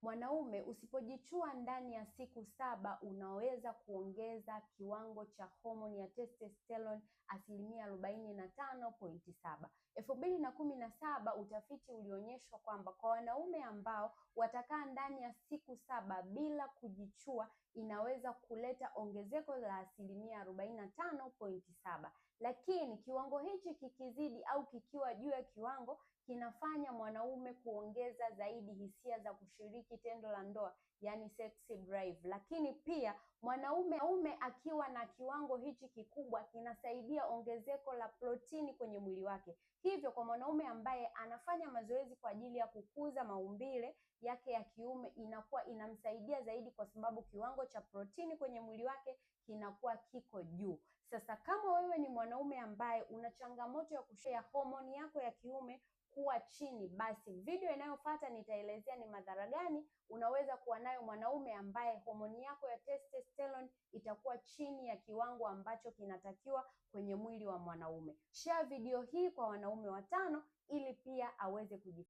Mwanaume usipojichua ndani ya siku 7 unaweza kuongeza kiwango cha homoni ya testosterone 45.7%. 2017 utafiti ulionyeshwa kwamba kwa wanaume ambao watakaa ndani ya siku 7 bila kujichua inaweza kuleta ongezeko la 45.7%. Lakini kiwango hichi kikizidi au kikiwa juu ya kiwango kinafanya mwanaume kuongeza zaidi hisia za kushiriki tendo la ndoa, yani sex drive. Lakini pia mwanaume akiwa na kiwango hichi kikubwa kinasaidia ongezeko la protini kwenye mwili wake. Hivyo kwa mwanaume ambaye anafanya mazoezi kwa ajili ya kukuza maumbile yake ya kiume inakuwa inamsaidia zaidi, kwa sababu kiwango cha protini kwenye mwili wake kinakuwa kiko juu. Sasa kama wewe ni mwanaume ambaye una changamoto ya kushare homoni yako ya kiume kuwa chini, basi video inayofuata nitaelezea ni madhara gani unaweza kuwa nayo mwanaume ambaye homoni yako ya testosterone itakuwa chini ya kiwango ambacho kinatakiwa kwenye mwili wa mwanaume. Share video hii kwa wanaume 5 ili pia aweze kujifunza.